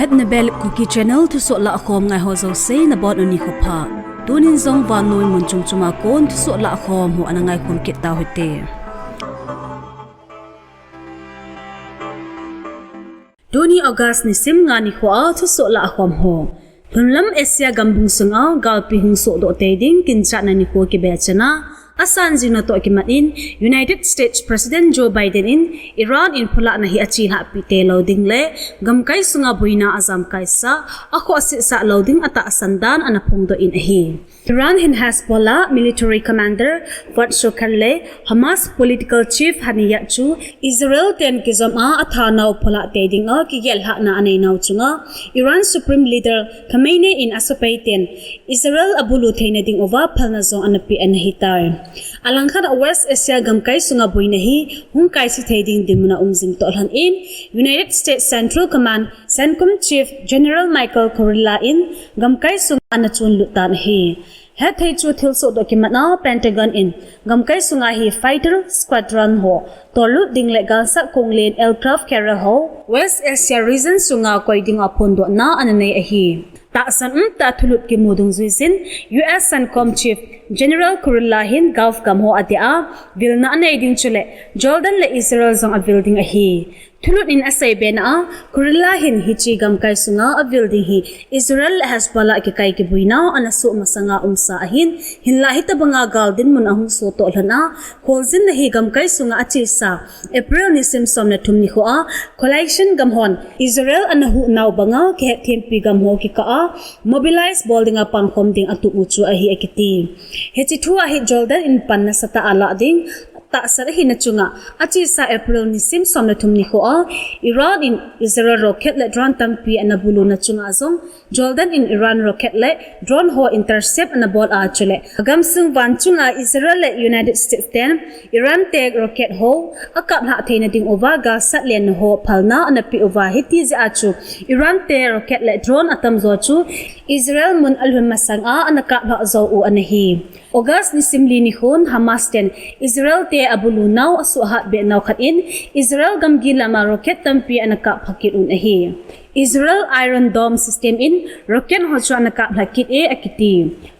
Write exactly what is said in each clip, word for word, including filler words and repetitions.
Hetna Bel Kuki Channel thusoh lahkhom ngai ho jouse nabonun nikho pha. Tunin jong vannoi mun chom chom a kon thusoh lahkhom ho ana ngaikhom kit tau hite. Tuni August nisim nga nikho a thusoh lahkhom ho. Lhunlam Asia gambung sunga galpi hung sohdoh tei ding kinchatna nikho kibechana, asan jing natoh kimat in United States President Joe Biden in Iran in pholahna hi achelhah pi teilou ding le gamkai sunga boina ajamkaisah, akhohsetsah lou ding atahsan dan ana phongdoh in ahi. Iran hin Hezbollah military commander Fuad Shukr le Hamas political chief Haniyeh chu Israel ten kijom a athanau pholah tei dinga kigellhahna aneinau chunga Iran Supreme Leader Khamenei in asepai ten Israel abulu theina dinguva phalna jong anapeh anahitai. Alangkhat a West Asia gamkai sunga boina hi hung kaise thei ding dinmun a um jing toh lhon in United States Central Command CENTCOM Chief General Michael Kurilla in gamkai sunga ana chonlut tan ahi. Hetthei chu thilsohdoh kimat a Pentagon in gamkai sunga hi fighter squadron ho tollut ding le galsat konglen aircraft carrier ho West Asia region sunga koi dinga phondohna ananei ahi. Tahsan umtah thulut kimu dungjuijin U S CENTCOM Chief General Kurilla hin Gulf gam ho adeh a vilna anei ding chule Jordan le Israel jong avil ding ahi. Thulut in aseibena a, Kurilla hin hiche gamkai sunga avil ding hi Israel le Hezbollah kikai kiboina ana soh masanga umsa ahin, hinlah hitobanga gal dinmun ahung soh toh lhon a, kholjinna hi gamkai sunga achesa April nisim som le thum nikho a, coalition gam hon Israel ana huhnau banga kihetthem pi gam ho kikah a mobilize bol dinga pangkhom ding atup u chu ahi akiti. Hiche thu a hi Jordan in pan nasatah a lah ding tahsan ahina chunga, achesa April nisim som le thum nikho a, Iran in Israel rocket le drone tampi ana buluna chunga jong, Jordan in Iran rocket le drone ho intercept ana bol a chule agamsung van chunga Israel le United States ten Iran te rocket ho akaplhah theina dinguva galsat lenna ho phalna anapeh uva hiti jeh a chu Iran te rocket le drone atamjo chu Israel mun alhun masanga ana kaplhah jou u anahi. August nisim li nikhon Hamas ten Israel te abulunau asuhhat behnau khat in Israel gamgi lama rocket tampi ana kapphah kit un ahi. Israel Iron Dome system in rocket ho chu ana kaplhah kit e akiti.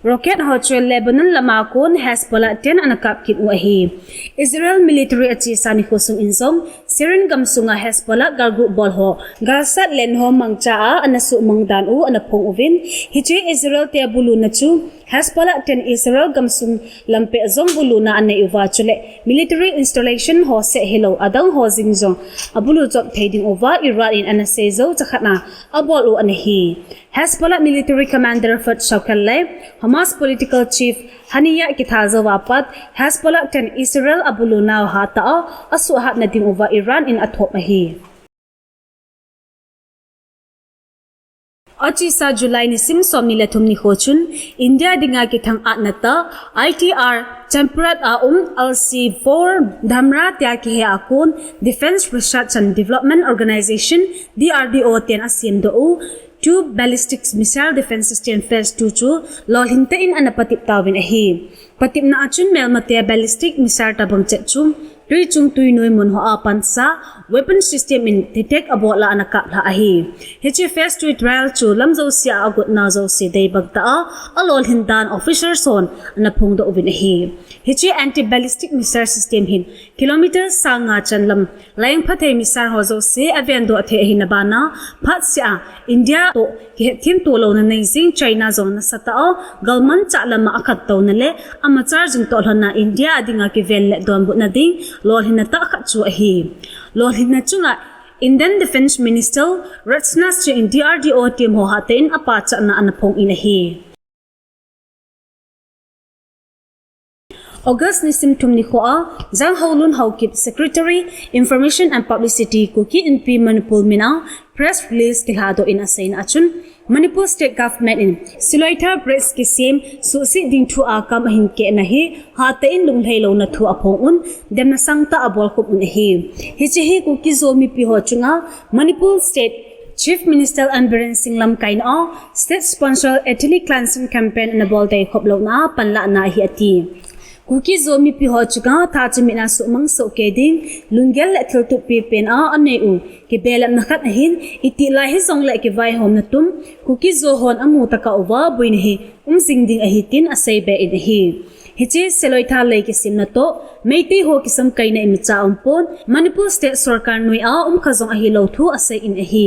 Rocket ho chu Lebanon lama kon Hezbollah ten ana kap kit u ahi. Israel military achesa nikho sung in jong Syrian gamsunga Hezbollah gal group bol ho galsat len ho mangcha a ana suhmang dan u ana phong uvin, hiche Israel te abuluna chu Hezbollah ten Israel gamsung lampeh jong buluna anei uva chule military installation ho seh hilou adang ho jeng jong abulu chop thei dinguva Iran in ana seijou chakhat a abol u anahi. Hezbollah military commander Fuad Shukr le Hamas political chief Haniyeh kithat jouva pat Hezbollah ten Israel abulunau hatah a asuhhatna dinguva Iran in athop ahi. Achesa July nisim somni le thum nikho chun India dinga kithang-atna tah I T R Champrat a um L C four Dhamra tia kihe a kon Defence Research and Development Organisation, D R D O, ten asemdoh u two ballistic missile defence system phase two chu lolhin tah in ana patep tauvin ahi. Patepna a chun melmate ballistic missile tobang chet chu tui chung tui noi mun hoa pansa weapon system in detect abol a ana kaplhah ahi. Hiche phase two trial chu lam jousea agotna jouse deibang tah a alolhin dan officers hon ana phongdoh uvin ahi. Hiche anti-ballistic missile system hin kilometer sang nga chan lam laing phathei missile ho jouse avendoh thei ahina bana, phatseh a India toh kihetthem to louna nei jing China jong nasatah a galmanchah lama akhat touna le amachar jing toh lhonna India a dinga kiven le donbutna ding lolhinna tah khat chu ahi. Lolhinna chunga Indian Defence Minister Rajnath Singh in D R D O team ho hatah in apachatna ana phong in ahi. August nisim thum nikho a, Janghaolun Haokip, Secretary, Information and Publicity, Kuki Inpi Manipur min a press release kilhadoh in aseina a chun, Manipur State Government in Siloithar Bridge kisem suhset ding thu a kam ahin kehna hi hatah in lunglhai louna thu aphong un, demna sangtah abolkhum un ahi. Hiche hi Kuki Zo mipi ho chunga Manipur State Chief Minister N Biren Singh lamkaina a state sponsored ethnic cleansing campaign ana bol deikhop louna a panlahna ahi ati. Kuki Zo mipi ho chunga tha chimit a suhmang soh kei ding, lunggel le thiltup pipen a anei u kibelapna khat ahin, itih lai hijongle kivaihomna tum, Kuki Zo hon amu tokah uva boina hi um jing ding ahi tin asei be in ahi. Hiche Seloitha lei kisimna toh Meitei ho kisamkaina imacha aumpon, Manipur State sorkar noiya um kha jong ahilou thu asei in ahi.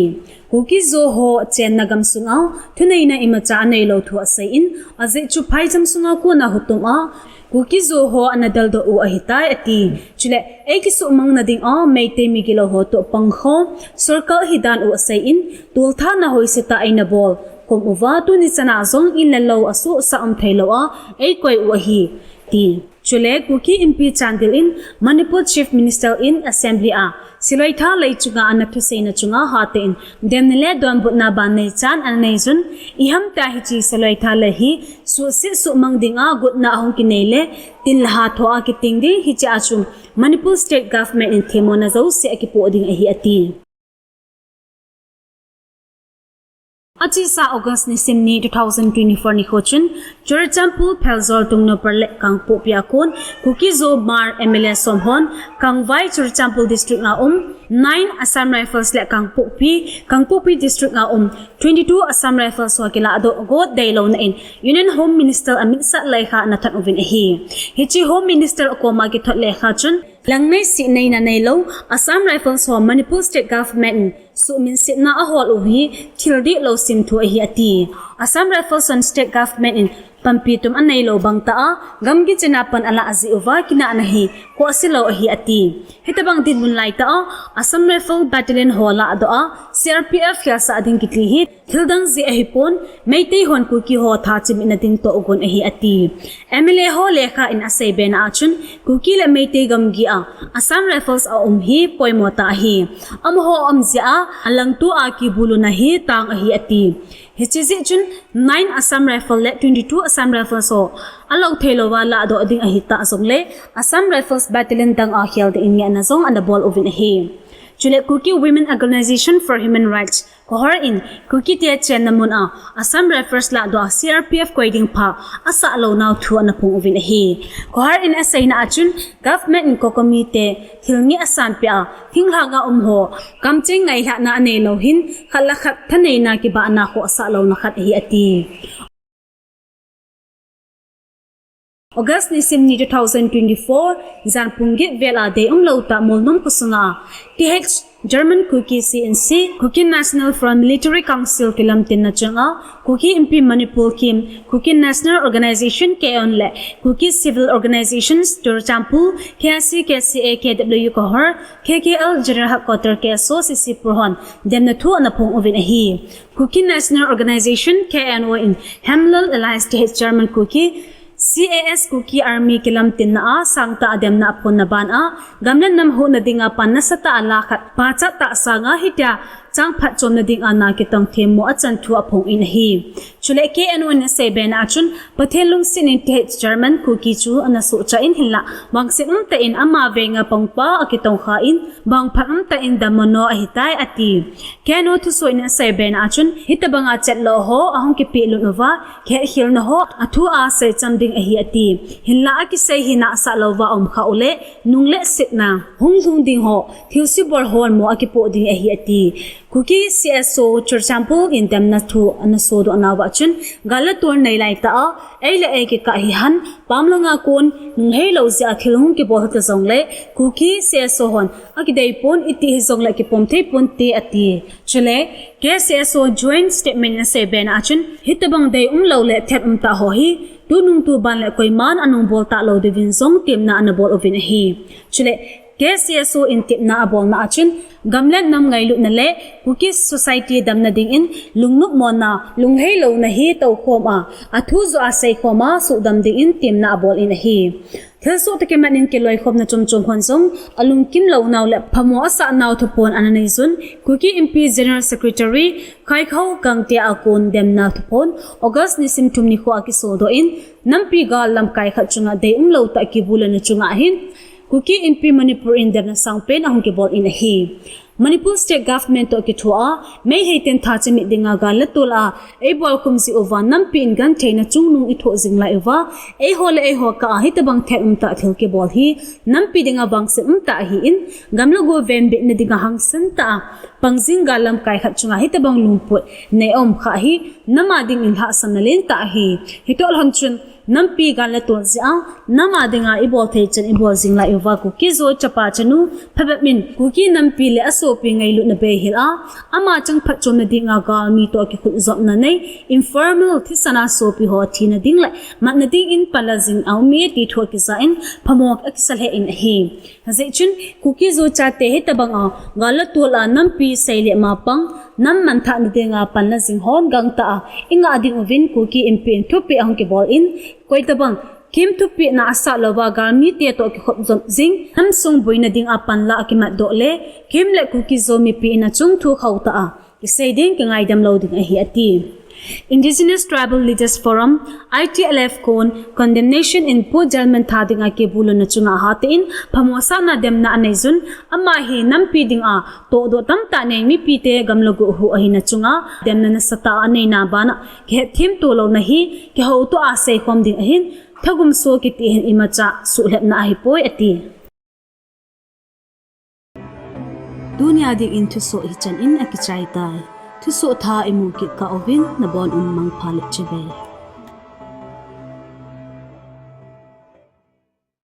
Kuki Zo ho chenna gamsunga thuneina imacha aneilou thu asei in, ajeh chu phaicham sunga kona hutum a Kuki Zo ho ana deldoh u ahitai ati. Chule eikisuhmang nadinga Meitei migilou ho toh pangkhom sorkar hidan u asei in, tolthatna hoisetah eina bol khom uva tuni chana jong in le lou asuhsah um theilou a eikoi u ahi, ati. Chule Kuki Inpi Chandel in Manipur Chief Minister in Assembly a Seloitha lei chunga ana thuseina chunga hatah in demna le donbutna ban neichan ana neijun, iham tia hiche Seloitha lei hi suhset suhmang dinga gotna ahung kinei le tin le ha thoh a kiting ding, hiche a chu Manipur State Government in themmona jouse akipoh ding ahi ati. Achesa August nisim ni two thousand twenty-four nikho chun Churachandpur, Pherzawl, Tengnoupal le Kangpokpi a kon Kuki Zo Hmar M L A som hon Kangvai, Churachandpur District a um nine Assam Rifles le Kangpokpi, Kangpokpi District a um twenty-two Assam Rifles ho kilahdoh got deilouna in Union Home Minister amitsah lekha ana thot uvin ahi. Hiche Home Minister akoma kithot lekha chun, langnei sihneina neilou Assam Rifles ho Manipur State Government in suhminsetna ahol u hi thil dihlou simthu ahi ati. Assam Rifles hon State Government in panpi tum aneilou bangtah a gamgi china pan alah jeh uva kinahna hi khohse lou ahi ati. Hitobang dinmun laitah a Assam Rifle Battalion ho lahdoh a C R P F khelsah ding kiti hi thildang jeh ahipon, Meitei hon Kuki ho tha chimitna ding tohgon ahi ati. M L A ho lekha in asei bena a chun Kuki le Meitei gamgi a Assam Rifles aum hi poimo tah ahi. Amaho aum jeh a alangto a kibuluna hi tang ahi ati. Hiche jeh chun nine Assam Rifle le twenty-two Assam Rifles ho alou theilouva lahdoh ding ahitah jongle Assam Rifles Battalion dang a khel ding in ngehna jong ana bol uvin ahi. Chule Kuki Women Organisation for Human Rights, KWOHR in Kuki te chenna mun a Assam Rifles lahdoh a C R P F koi ding pha asah lounau thu ana phong uvin ahi. KWOHR in aseina a chun government in COCOMI te thil ngeh asanpeh a thinglhang a um ho kamcheng ngailhahna aneilou hin khat le khat thaneina kibahna khohsah louna khat ahi ati. August nisim ni two thousand twenty-four, jan pung get vel a deium lou tah Molnom khosunga T H German Kuki C N C, Kuki National Front Military Council kilamtinna chunga Kuki Inpi Manipur Kim, Kuki National Organisation K N le Kuki Civil Organisations Churachandpur, K S C, K C A, K W, KWOHR, K K L, General Headquarter, K S O, C C Pur hon demna thu ana phong uvin ahi. Kuki National Organisation, K N O, in Hmar Alliance T H German Kuki, C A S Kuki Army kilamtinna a sangtah a demna aphonna ban a, gam le nam huhna dinga pan nasatah a la khat pachat tah sanga hitia chang phatchomna dinga na kitong themmo achan thu aphong in ahi. Chule K N O in asei bena a chun Pathen lungset in T H German Kuki chu ana sohcha in hinlah vangset umtah in ama venga pangpa akitongkha in vangphat umtah in dammo ahitai ati. K N O thusoh in asei bena a chun hitobanga chet lou ho ahung kipehlut uva kihetkhelna ho athu a seicham ding ahi ati. Hinlah akisei hi nahsah louva umkha uleh nung le setna hung lhung ding ho thilse bol holmo akipoh ding ahi ati. Kuki C S O Churachandpur in demna thu ana sodoh nauva chun gal le tol nei laitah a ei le ei kikah hihen pamlanga kon nung heilou jeh a thil hung kibol hita jongle Kuki C S O hon akidei pon, iti hijongle kipom thei ponte ati. Chule K C S O joint statement in asei bena a chun hitobang deium lou le thet umtah ho hi tunung tuban le koiman anung bol talou diuvin jong temna ana bol uvin ahi. Chule K C S O in temna abolna a chun gam le nam ngailutna le Kuki society damna dingin lungnopmona, lungheilouna hi toukhom a, athu joh a seikhom a suhdam dingin temna abol in ahi. Thilsoh toh kimat in kiloikhomna chomchom hon jong alungkim lounau le phamo asahnau thuphon ana neijun, Kuki Inpi General Secretary Khaikhao Gangte a kon demna thuphon August nisim thum nikho a kisodoh in, nampi gal lamkai khat chunga deium lou tah kibulna chunga hin Kuki Inpi Manipur in demna sangpen ahung kibol in ahi. Manipur State Government toh kithoa, Meitei ten tha chimit dinga gal le tol a eibolkhum jeh uva nampi in gentheina chungnung ithoh jing lai uva, eiho le eiho kah a hitobang thet umtah thil kibol hi nampi dinga vangset umtah ahin, gam le go venbitna dinga hangsan tah a pang jing gal lamkai khat chunga hitobang lungput nei aum kha hi nam a dingin lhahsamna lentah ahi. Hitoh lhon chun nampi gal le tol jeh a nam a dinga ibol thei chan ibol jing lai uva Kuki-Zo chapa chanu phabep in Kuki nampi le asopi ngailutna beihel a, ama chang phatchomna dinga galmi toh kikhutjopna nei, informal thisan a sopi ho thina ding le matna dingin panla jing aume ti thu akija in phamo akisa lheh in ahi. Hijeh chun Kuki-Zo chate hitobang a gal le tol a nampi sei le ma pang, nam manthahna dinga panla jing hon gangtah a ingah ding uvin Kuki Inpi in thupeh ahung kibol in, koitobang Kim thupehna asah louva galmite toh kikhopjop jing, namsung boina dinga panla akimatdoh le Kim le Kuki-Zo mipi in achung thu khauhtah a kisei ding kingaidam lou ding ahi ati. Indigenous Tribal Leaders Forum, I T L F kon condemnation in Pu Jalmantha dinga kibuluna chunga hatah in phamosahna demna aneijun, ama hi nampi dinga tohdoh tamtah nei mipite gam le go huh ahina chunga demna nasatah a aneina bana kihetthem to louna hi kihoutoh a seikhom ding ahin, thagum so kiti hin imacha suhlhepna ahipoi ati. Tunia dingin thusoh hichan in akichaitai. Thusoh thah imu kit kah uvin nabon un mangpha le chibai.